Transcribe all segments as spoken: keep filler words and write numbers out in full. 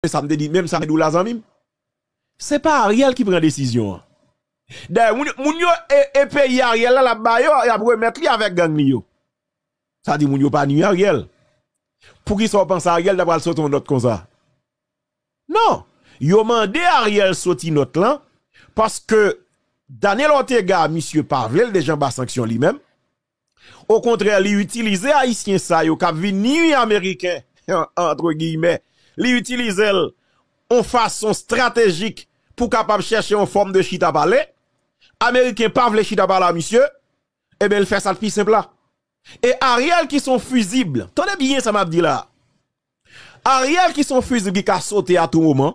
Men sa m te di, menm sa m te di w la, zanmi m. Se pa Ariel ki pran desizyon an. Dayè, moun, moun yo, e, e peyi Ariel la, l ap ba yo, y ap remèt li avèk gang li yo. Sa di moun yo pa nwi Ariel. Poukisa w panse Ariel ta pral soti yon nòt konsa? Non. Yo mande Ariel soti nòt lan, paske Daniel Ortega, misye pa vle l deja anba sanksyon li menm. Okontrè, li itilize Ayisyen sa yo k ap vin nwi Ameriken, antre giyimè. Li itilize l yon fason estratejik pou kapab chèche yon fòm de chita pale. Ameriken pa vle chita pale a misye, ebyen, l fè sa k pi senp la. E Ariel ki se yon fizib, tande byen sa m ap di la. Ariel ki se yon fizib ki ka sote a tou moman,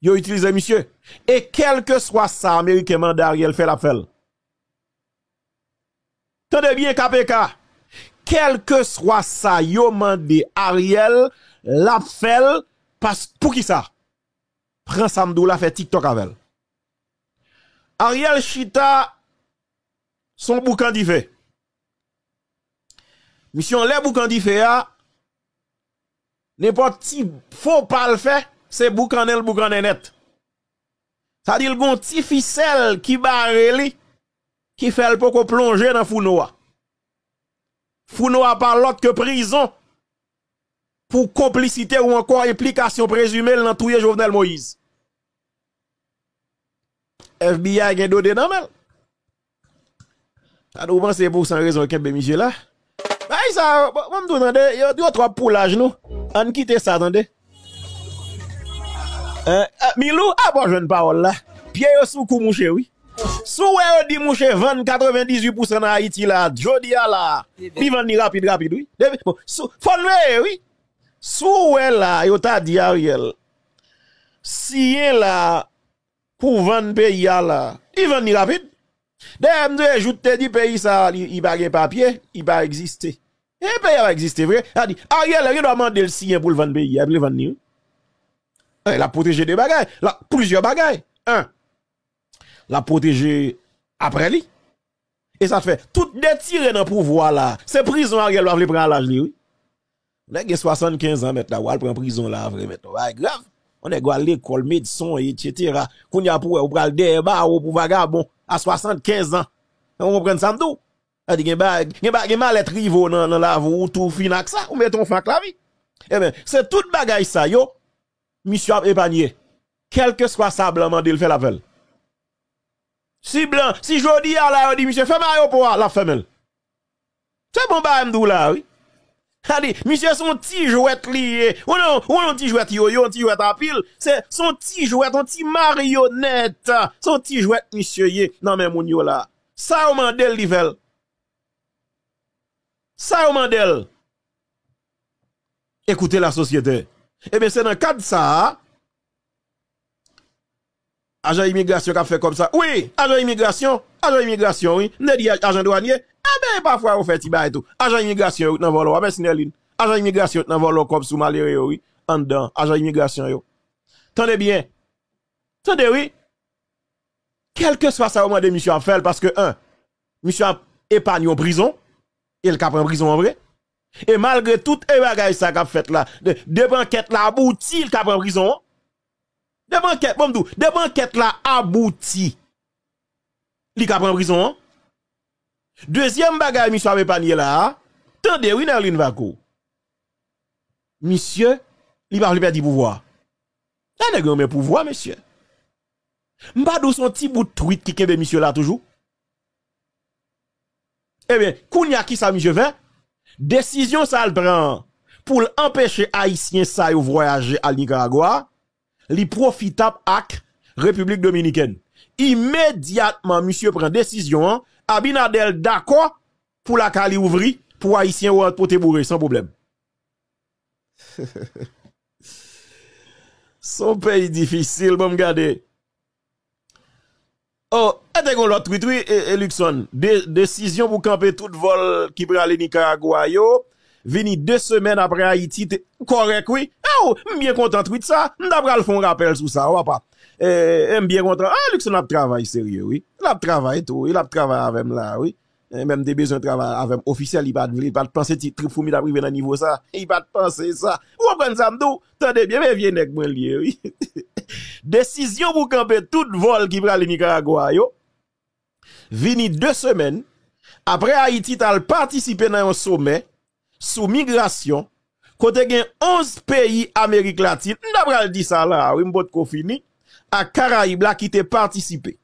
yo itilize misye. E kèlkeswa sa Ameriken mande Ariel fè, l ap fè l. Tande byen, K P K. Kèlkeswa sa yo mande Ariel, l ap fè l. Pas, poukisa? Pran sa m di w la, fè TikTok avè l. Ariel chita, se yon boukan dife. Misye anlè boukan dife a, nenpòt ti fo pa l fè, se boukannen l boukannen nèt. Sa di l gon ti fisèl ki bare li, ki fè l poko plonje nan founo a. Founo a pa lòt ke prizon pou konplisite ou ankò enplikasyon prezime l nan touye Jovenel Moïse. F B I gen dode nan men l. Sa nou panse pou san rezon yo kenbe misye la? Bay sa, bon, bon, m tou tande, yo, yo twòp pou laj nou. Ann kite sa, tande. Eh, eh, Milou, a bon jwenn pawòl la. Pye yo sou kou mouche, wi. Si w wè yo di mouche vann katrevendizuit pousan nan Ayiti la, jodi a la, li vann li rapid, rapid, wi. Depi, bon, si w, fò n veye, wi. Si w wè la, yo ta di Ariel, siyen la, pou vann peyi a la, li vann li rapid. Dayè, m te jout te di peyi sa a, li, li pa gen papye, li pa egziste. E peyi a pa egziste vre. Sa di, Ariel, yo dwa mande l siyen pou l vann peyi a, epi l vann li, wi. Eh, l ap pwoteje de bagay, l ap, plizyè bagay. En, l ap pwoteje apre li. E sa fè, tout detire nan pouvwa la, se prizon Ariel pa vle pran a laj li, wi. Nèg gen swasannkenz an, mèt la, w al pran prizon la, vre, mèt la, bagay grav. Yon nèg w al lekòl, medsen, etsetera. Kounye a pou wè, ou pral dèyè bawo pou vagabon, a swasannkenz an. Ou konprann sa m di w? Sa di gen ba-, gen ba-, gen malèt rive w nan, nan lavi w, ou tou fin ak sa, ou mete yon fen ak lavi. Ebyen, se tout bagay sa yo, misye ap epanye. Kèlkeswa sa blan mande l fè, l ap fè l. Si blan, si jodi a la yo di misye fèmen ayewopò a, l ap fèmen l. Se bon bagay m di w la, wi. Sa di, misye se yon ti jwèt li ye. Ou non, ou non ti jwèt yoyo, yon ti jwèt apil. Se, se yon ti jwèt, yon ti maryonèt. Se yon ti jwèt misye ye nan men moun yo la. Sa yo mande l, li fè l. Sa yo mande l. Écoutez la société. Ebyen, se nan kad sa a, ajan imigrasyon k ap fè kòb sa. Wi, ajan imigrasyon, ajan imigrasyon, wi. M te di ajan dwanye. Ebyen, pafwa yo fè ti bagay tou. Ajan imigrasyon yo k nan vòlò a, mèsi Nèlin. Ajan imigrasyon yo k nan vòlò kòb sou malere yo, wi. Anndan, ajan imigrasyon yo. Tande byen. Tande, wi. Kèlkeswa sa yo mande misye ap fè l, paske, en, misye ap epanye yon prizon, e l ka pran prizon an vre. E malgre tout e bagay sa k ap fèt la, de, depi ankèt la abouti, l ka pran prizon an. Depi ankèt, bon, m di w, depi ankèt la abouti, li ka pran prizon an. Dezyèm bagay misye ap epanye la a, tande wi, Nerlin Vaco. Misye, li pa vle pèdi pouvwa. Sa nèg renmen pouvwa, mesye. M pa di w se yon ti bout twit ki kenbe misye la toujou. Ebyen, kounye a, kisa misye fè? Desizyon sa l pran an pou l anpeche Ayisyen sa yo vwayaje al Nikaragwa, li pwofitab ak Repiblik Dominikèn. Imedyatman misye pran desizyon an, Abinader dakò pou lakay li ouvri, pou Ayisyen yo ant pote boure san pwoblèm. Se yon peyi difisil, ban m gade. Oh, e te gen yon lòt twit, wi, e, e Luckson. De, desizyon pou kanpe tout vòl ki prale Nikaragwa yo vini de semèn apre Ayiti te kòrèk, wi. Oh, m byen kontan twit sa. M ta pral fè yon rapèl sou sa, w apa. E, e m byen kontan. Ah, Luckson ap travay serye, wi. L ap travay tou, wi. L ap travay avè m la, wi. E menm te bezwen travay avè m ofisyèl, li pa t vle, li pa t panse ti trip foumi t ap rive nan nivo sa. Li pa t panse sa. Ou konprann sa m di w? Tande byen, men vye nèg mwen li ye, wi. Desizyon pou kanpe tout vòl ki prale Nikaragwa yo vini de semèn apre Ayiti t al patisipe nan yon somè sou migrasyon, kote gen onz peyi Amerik Latin, m ta pral di sa la a, wi, m potko fini, ak Karayib la ki te patisipe.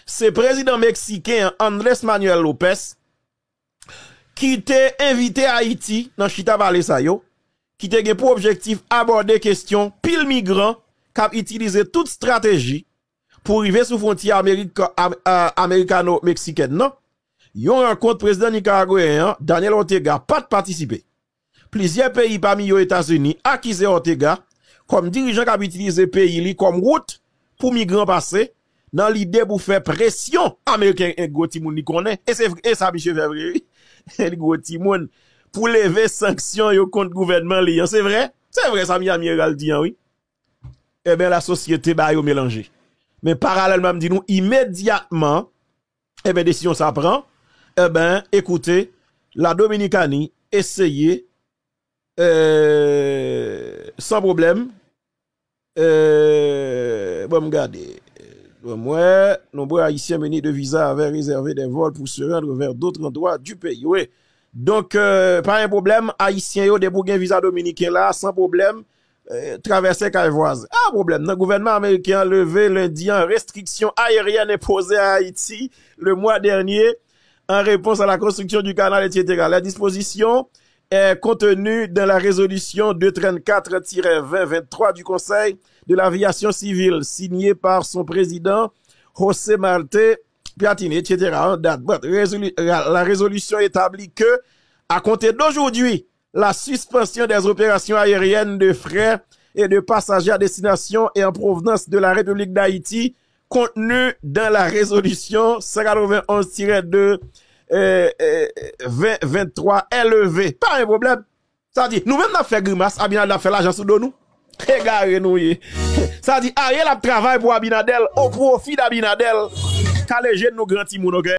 Se prezidan meksiken an, Andrés Manuel López, ki te envite Ayiti nan chita pale sa yo, ki te gen pou objektif abòde kesyon pil migran k ap itilize tout estrateji pou rive sou fwontyè Amerik-, Am-, a-, amerikano-meksikèn nan, yon rankont prezidan nikaragweyen an, Daniel Ortega, pa t patisipe. Plizyè peyi, pami yo Etazini, akize Ortega kòm dirijan k ap itilize peyi li kòm wout pou migran pase, nan lide pou fè presyon ameriken, e gwo timoun li konnen. E se vre, e sa misye fè vre, wi. Li gwo timoun. Pou leve sanksyon yo kont gouvènman li an. Se vre? Se vre sa Miami Herald di an, wi. Ebyen, lasosyete ba yo melanje. Men paralèlman, m di nou, imedyatman, ebyen, desizyon sa pran, ebyen, ekoute, la Dominikani eseye, euh, san pwoblèm, euh, bon, m gade, bon, m wè, nombreux Haïtiens munis de visa avaient réservé des vols pour se rendre vers d'autres endroits du pays. Wi. Donk, euh, pa gen pwoblèm, Ayisyen yo, depi w gen viza dominiken la, san pwoblèm, euh, travèse kay vwazen. A, pwoblèm nan, gouvènman ameriken an leve lendi an restriksyon ayeryèn enpoze a Ayiti le mwa dènye an repons a la konstriksyon du kanal, et cetera. La disposition est contenue dans la résolution deux trente-quatre tiret vingt vingt-trois du Conseil de l'aviation civile, signée par son président José Martí Platini, et cetera. En date, bon, résolu-, la, la résolution établit que, à compter d'aujourd'hui, la suspension des opérations aériennes de fret et de passagers à destination et en provenance de la République d'Haïti, contenue dans la résolution cent quatre-vingt-onze tiret deux, euh, euh, vingt vingt-trois est levée. Pa gen pwoblèm. Sa di, nou menm n ap fè grimas, Abinader ap fè lajan sou do nou. Egare nou ye. Sa di, Ariel ap travay pou Abinader, au profit d'Abinader. Kale je nou, gran timoun, oke?